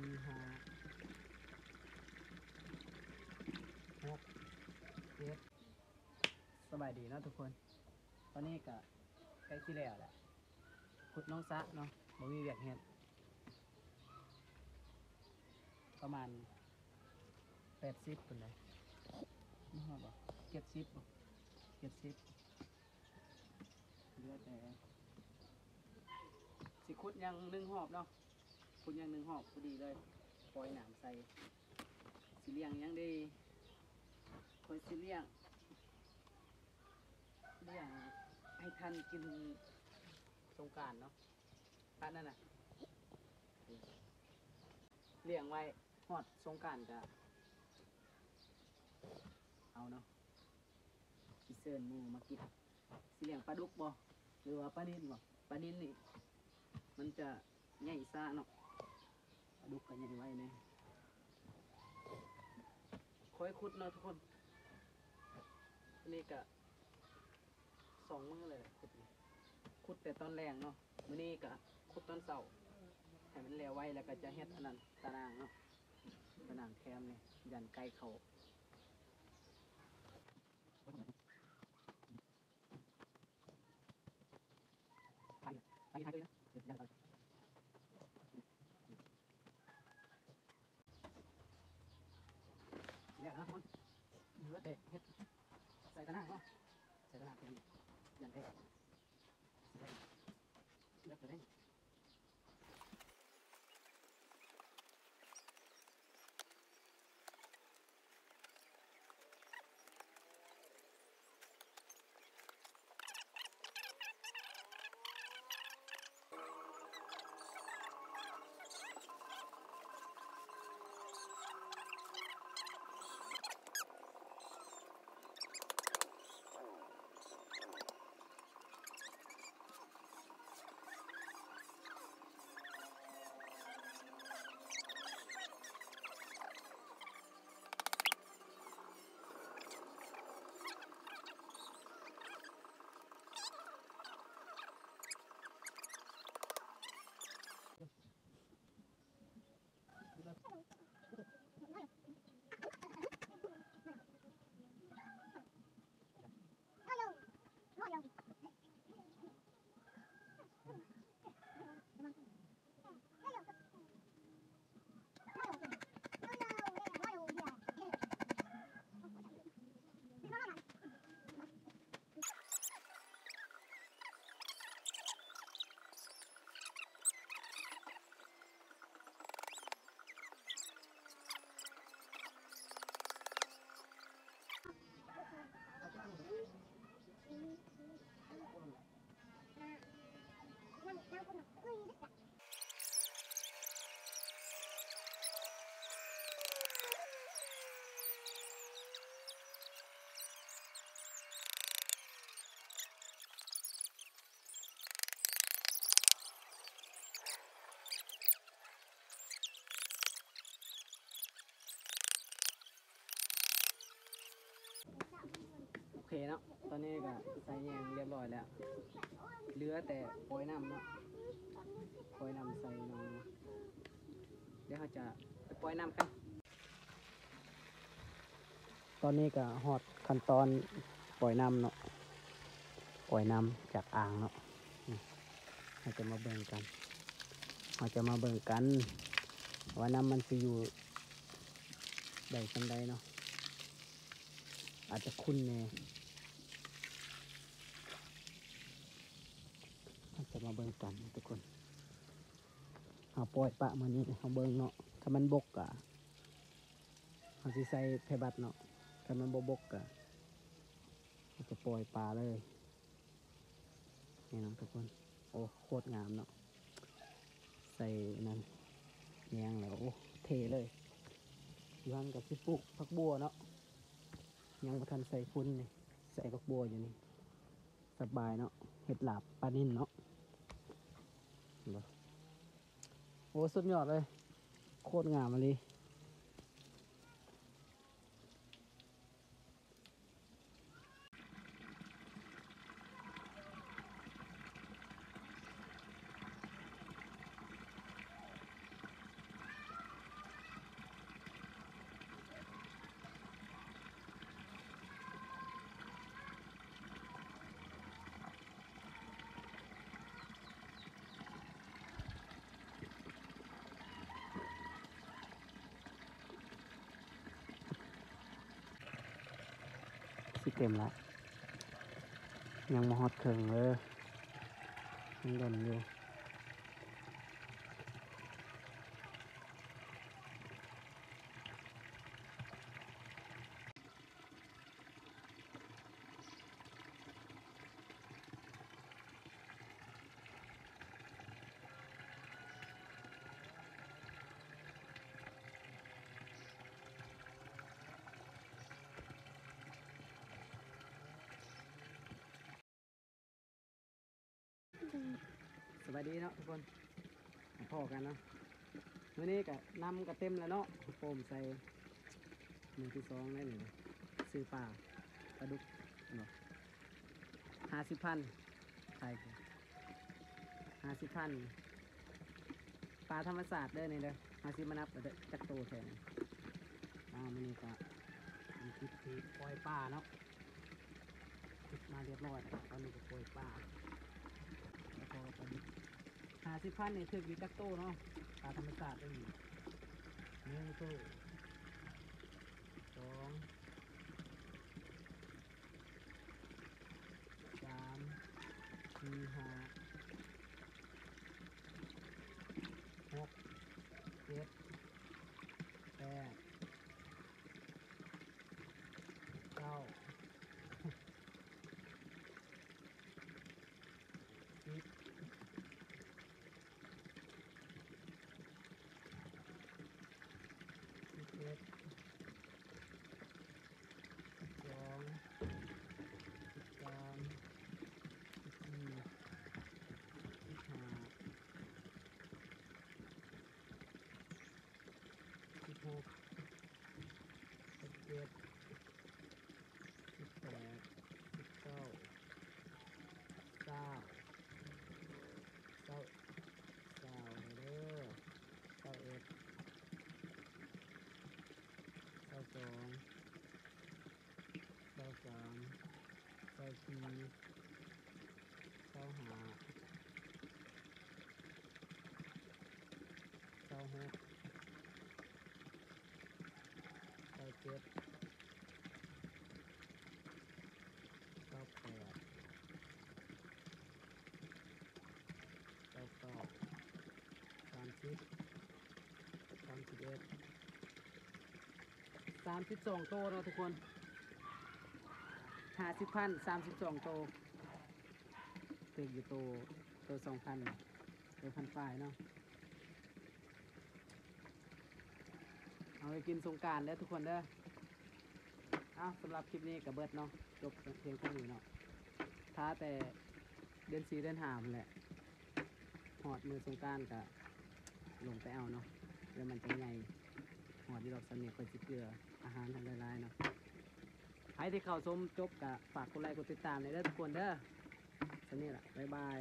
ສີ່ ຫ້າ ຫົກ ເຈັດ ສະບາຍດີເນາະທຸກຄົນ ຕອນນີ້ກະໃກ້ຊິແລ້ວແຫຼະ ຂຸດໜອງສະເນາະ ບໍ່ມີວຽກເຮັດ ປະມານແປດສິບພຸ້ນແຫຼະ ບໍ່ຮອດບໍ່ ເຈັດສິບບໍ່ ເຈັດສິບ ເຫຼືອແຕ່ ຊິຂຸດຍັງໜຶ່ງຮອບເນາະ ຂຸດຍັງໜຶ່ງຮອບພໍດີເລີຍ ປ່ອຍນ້ຳໃສ່ ຊິລ້ຽງຫຍັງດີ ຂ້ອຍຊິລ້ຽງ ລ້ຽງໃຫ້ທັນກິນສົງການເນາະ ປານນັ້ນນະ ລ້ຽງໄວ້ຮອດສົງການກະເອົາເນາະ ຊິເຊີນໝູ່ມາກິນ ຊິລ້ຽງປາດຸກບໍ່ ຫຼືວ່າປານິນບໍ່ ປານິນນີ້ມັນຈະໃຫຍ່ຊ້າເນາະ ປາດຸກກະໃຫຍ່ໄວແດ່ ຄ່ອຍຂຸດເນາະທຸກຄົນ ອັນນີ້ກະສອງມື້ເລີຍແຫຼະ ຂຸດນີ້ ຂຸດແຕ່ຕອນແລງເນາະ ມື້ນີ້ກະຂຸດຕອນເຊົ້າ ໃຫ້ມັນແລ້ວໄວ ແລ້ວກະຈະເຮັດອັນນັ້ນ ຕາໜ່າງເນາະ ຕາໜ່າງແຄມນີ້ ຢ້ານໄກ່ເຂົ້າ. ແລ້ວນະທຸກຄົນ ເຫຼືອແຕ່ເຮັດໃສ່ຕາໜ່າງເນາະ ໃສ່ຕາໜ່າງເປັນຢ່າງແທ້ ເລືອກໄດ້. ໂອເຄເນາະ ຕອນນີ້ກະໃສ່ແຍງຮຽບຮ້ອຍແລ້ວ ເຫຼືອແຕ່ປ່ອຍນ້ຳເນາະ ປ່ອຍນ້ຳໃສ່ໜອງ ດຽວເຮົາຈະໄປປ່ອຍນ້ຳກັນ. ຕອນນີ້ກະຮອດຂັ້ນຕອນປ່ອຍນ້ຳເນາະ ປ່ອຍນ້ຳຈາກອ່າງເນາະ ເຮົາຈະມາເບິ່ງກັນ ເຮົາຈະມາເບິ່ງກັນວ່ານ້ຳມັນຊິຢູ່ໄດ້ສ່ຳໃດເນາະ ອາດຈະຂຸ່ນແດ່ ເຮົາຈະມາເບິ່ງກັນທຸກຄົນ ເຮົາປ່ອຍປະມື້ນີ້ ເຮົາເບິ່ງເນາະ ຖ້າມັນບົກກະ ເຮົາຊິໃສ່ແພບັດເນາະ ຄັນມັນບໍ່ບົກກະ ເຮົາຈະປ່ອຍປາເລີຍ ນີ້ເນາະທຸກຄົນ ໂອ້ ໂຄດງາມເນາະ ໃສ່ນັ້ນແຍງແລ້ວ ໂອ້ ເທ່ເລີຍ ຢູ່ຫັ້ນກະຊິປູກຜັກບົ່ວເນາະ ຍັງບໍ່ທັນໃສ່ຝຸ່ນນີ້ ໃສ່ຜັກບົ່ວຢູ່ນີ້ ສະບາຍເນາະ ເຮັດລາບປານິນເນາະ ເຫັນບໍ່ ໂອ້ ສຸດຍອດເລີຍ ໂຄດງາມອີ່ຫຼີ. ໂ ເຕັມລະ ຍັງບໍ່ຮອດເຄິ່ງເດີ ຍັງດົນຢູ່. ສະບາຍດີເນາະທຸກຄົນ ມາພໍ້ກັນເນາະ. ມື້ນີ້ກະນ້ຳກະເຕັມແລ້ວເນາະ ໂປ່ມໃສ່ ມື້ທີສອງແລ້ວນີ້ ຊື້ປາ ປາດຸກເນາະ ຫ້າສິບພັນ ຂາຍຫ້າສິບພັນ ປາທຳມະຊາດເດີນີ້ເດີ. ເຮົາຊິມານັບເດີ ຈັກໂຕແທ້ນີ້. ອ່າ ມື້ນີ້ກະມີຄລິບທີ່ປ່ອຍປາເນາະ ເກັບມາຮຽບຮ້ອຍແລ້ວ ຕອນນີ້ກໍປ່ອຍປາ ແລ້ວກໍປາດຸກ. ຫ້າສິບພັນນີ້ຖືກຢູ່ຈັກໂຕເນາະ ປາທຳມະຊາດເດ້ນີ້. ໜຶ່ງໂຕ ສອງ ສາມ ສີ່ ຫ້າ ຫົກ ເຈັດ ແປດ ເກົ້າ ສິບ ສິບເອັດ ສິບສອງ ສິບສາມ ສິບສີ່ ສິບຫ້າ ສິບຫົກ ສິບເຈັດ ສິບແປດ ສິບເກົ້າ ຊາວ ຊາວ ຊາວເດີ ຊາວເອັດ ຊາວສອງ ຊາວສາມ ຊາວສີ່ ຊາວຫ້າ ຊາວຫົກ ຊາວເຈັດ ຊາວແປດ ຊາວເກົ້າ ສາມສິບ ສາມສິບເອັດ ສາມສິບສອງໂຕເນາະທຸກຄົນ. ຫ້າສິບພັນ ສາມສິບສອງໂຕ ຖືກຢູ່ໂຕ ໂຕສອງພັນ ໂຕພັນປາຍເນາະ. ເອົາໄປກິນສົງການເດີທຸກຄົນເດີ. ເອົາ ສຳລັບຄລິບນີ້ກໍເບິດເນາະ ຈົບພຽງເທົ່ານີ້ເນາະ. ຖ້າແຕ່ເດືອນສີ່ເດືອນຫ້າພຸ້ນແຫຼະ ຮອດມື້ສົງການກໍລົງໄປເອົາເນາະ ແລ້ວມັນຈະໃຫຍ່. ຮອດຢູ່ດອກ ສ່ຳນີ້ຂ້ອຍຊິເກືອອາຫານໃຫ້ຫຼາຍໆເນາະ. ໃຜທີ່ເຂົ້າຊົມຈົບກໍຝາກກົດໄລກົດຕິດຕາມແດ່ເດີທຸກຄົນເດີ. ສ່ຳນີ້ລະ ບາຍບາຍ.